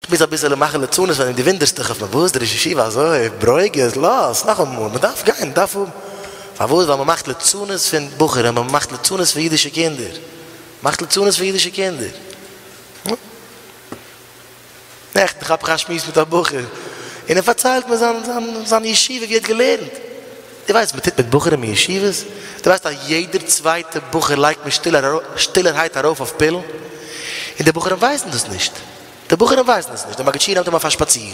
מוז אביסעלע מאכן לצנות פון אים, דו וואונדערסט דיך אויף מיר, וואס דער ראש ישיבה אזוי ברוגז, לאז, נאכאמאל, מען דארף גיין, מען דארף האבן, פארוואס? ווייל מען מאכט לצנות פון בחורים, מען מאכט לצנות פון אידישע קינדער, מען מאכט לצנות פון אידישע קינדער. נו. נעכטן כאפ איך א שמועס מיט א בחור, און ער פארציילט מיר זיין זיין זיין ישיבה ווי ער האט געלערנט. דו ווייסט וואס מען טוט מיט בחורים אין ישיבות? דו ווייסט אז יעדער צווייטע בחור לייגט מען שטילערהייט ארויף אויף פילן? און די בחורים ווייסן דאס נישט. די בחורים ווייסן עס נישט. דער מגיד שיעור נעמט אים אויף א שפאציר.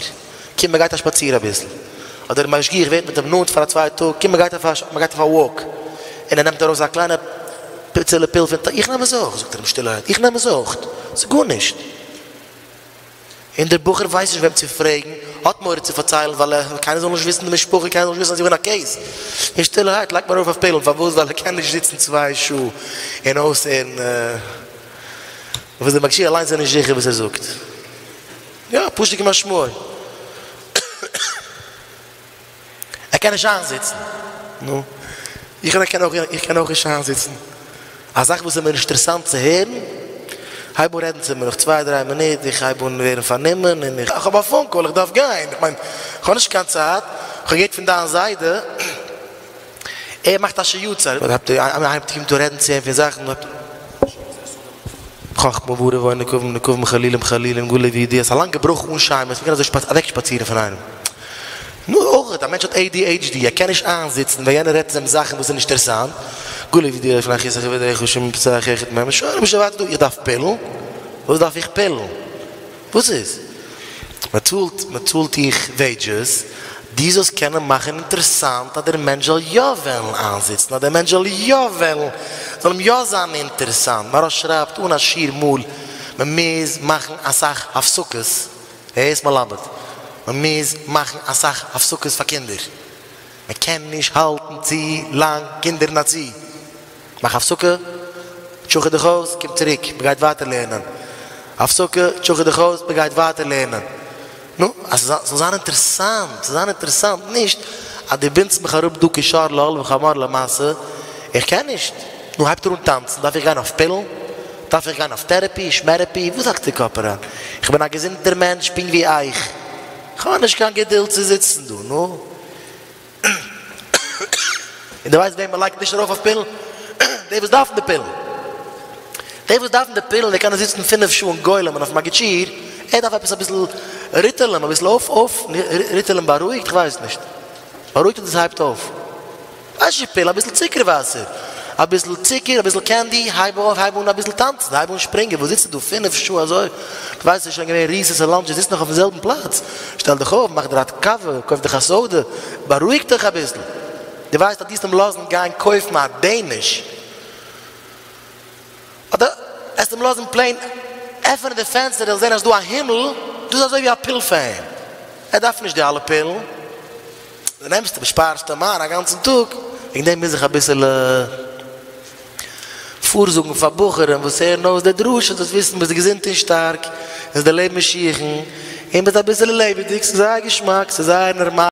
קום מען גייט א שפאציר אביסל. אדער דער משגיח ווערט מיט אים נאנט פאר א צוויי טאג, קום מען גייט אויף א מען גייט אויף א וואק. און ער נעמט ארויס א קליינע פיצעלע פיל פון איך נעם עס אויך, זאגט ער אים שטילערהייט, איך נעם עס אויך. ס'איז גארנישט. און דער בחור ווייסט נישט וועם צו פרעגן, האט מורא צו פארציילן ווייל ער קיינער זאל נישט וויסן די משפחה, קיינער זאל נישט וויסן אז איך בין א קעיס. און שטילערהייט לייגט מען ארויף אויף פילן, פארוואס? ווייל ער קען נישט זיצן צוויי שעה און אויסהערן וואס דער מגיד שיעור אליינס איז נישט זיכער וואס ער זאגט. יא, פשוט כמשמעו. ער קען נישט איינזיצן. נו, איך קען אויך, איך קען אויך נישט איינזיצן. א זאך וואס איז מיר נישט אינטערעסאנט צו הערן, הייב אן רעדן צו מיר נאך צוויי דריי מינוט, איך הייב אן ווערן פארנומען און איך האב א פאון קאל, איך דארף גיין, איך מיין, איך האב נישט קיין צייט, איך האב געהערט פון דיין זיידע, ער מאכט א שיעור, איינער קומט אן רעדן צו אים פון זאכן, חכמה וערב נקבים נקבים חלילים חלילים גלוי וידוע, ס'איז א לאנגע ברכה אן שמות, מ'קען אזוי אוועקשפאצירן פון איינעם. נו, אויך א מענטש האט ADHD, ער קען נישט איינזיצן ווען יענער רעדט צו אים זאכן וואס איז נישט אינטערעסאנט, גלוי וידוע לפני כסא כבודך שום פתח אחד מהם, שוין, איך בין שוין ווייטער דא, איך דארף פילן? וואס דארף איך פילן? וואס איז? מען צאלט, מען צאלט דיך וועידזשעס, דו זאלסט קענען מאכן אינטערעסאנט אז דער מענטש זאל יא וועלן איינזיצן, אז דער מענטש זאל יא וועלן, זאל אים יא זיין אינטערעסאנט. מוהרא"ש שרייבט אן א שיעור מאל, מען מוז מאכן אסאך הפסקות, הערסט מלמד, מען מוז מאכן אסאך הפסקות פאר קינדער, מען קען נישט האלטן צו לאנג קינדער אין א צי. מאך הפסקה, טשוכע דיך אויס, קום צוריק, מען גייט ווייטער לערנען. הפסקה, טשוכע דיך אויס, מען גייט ווייטער לערנען. נו, אז ס'זאל זיין אינטערעסאנט, ס'זאל זיין אינטערעסאנט, נישט אז דו בינדסט מיך אראפ דא כשור לעול וחמור למשא, איך קען נישט. נו, הייבט ער אן טאנצן, דארף איך גיין אויף פילן? דארף איך גיין אויף טערעפי, שמערעפי? וואס האקסטו קאפ אריין? איך בין א געזונטער מענטש פונקט ווי אייך. כ'האב נישט קיין געדולד צו זיצן דא, נו. און דו ווייסט וועם מען לייגט נישט ארויף אויף פילן? די וואס דארפן די פילן. די וואס דארפן די פילן די קענען זיצן פינף שעה און גולם'ן אויפן מגיד שיעור, ער דארף עפעס אביסל ריטעלען, אביסל אויף אויף ריטעלען בארואיגט, כ'ווייס נישט. בארואיגט אדער ס'הייבט אויף? ווייס נישט פיל, אביסל צוקער וואסער, אביסל צוקער, אביסל קענדי, הייב אויף, הייב אן אביסל טאנצן, הייב אן שפרינגען, וואס זיצסטו דא פינף שעה אזוי, דו ווייסט ס'איז שוין געווען ריסעס און לאנטש, דו זיצט נאך אויפן זעלבן פלאץ, שטעל דיך אויף, מאך דיר א קאווע, קויף דיך א סאדע, בארואיג דיך אביסל, דו ווייסט אז דו וועסט אים לאזן גיין קויפן א דעיניש, אדער עסט אים לאזן פלעין עפענען די פענסטער ער זאל זען אז ס'דא א הימל, דאס איז אזוי ווי א פיל פאר אים, ער דארף נישט די אלע פילן. דו נעמסט אים שפארסט אים איין א גאנצן טאג, וועגן דעם מוז איך אביסעלע פארזאגן פאר בחורים וואס הערן אויס די דרשה, זאלסט וויסן ביסט געזונט און שטארק, און דערלעבן משיח'ן, און ביסט אביסעלע לעבעדיג, ס'איז זייער געשמאק, ס'איז זייער נארמאל.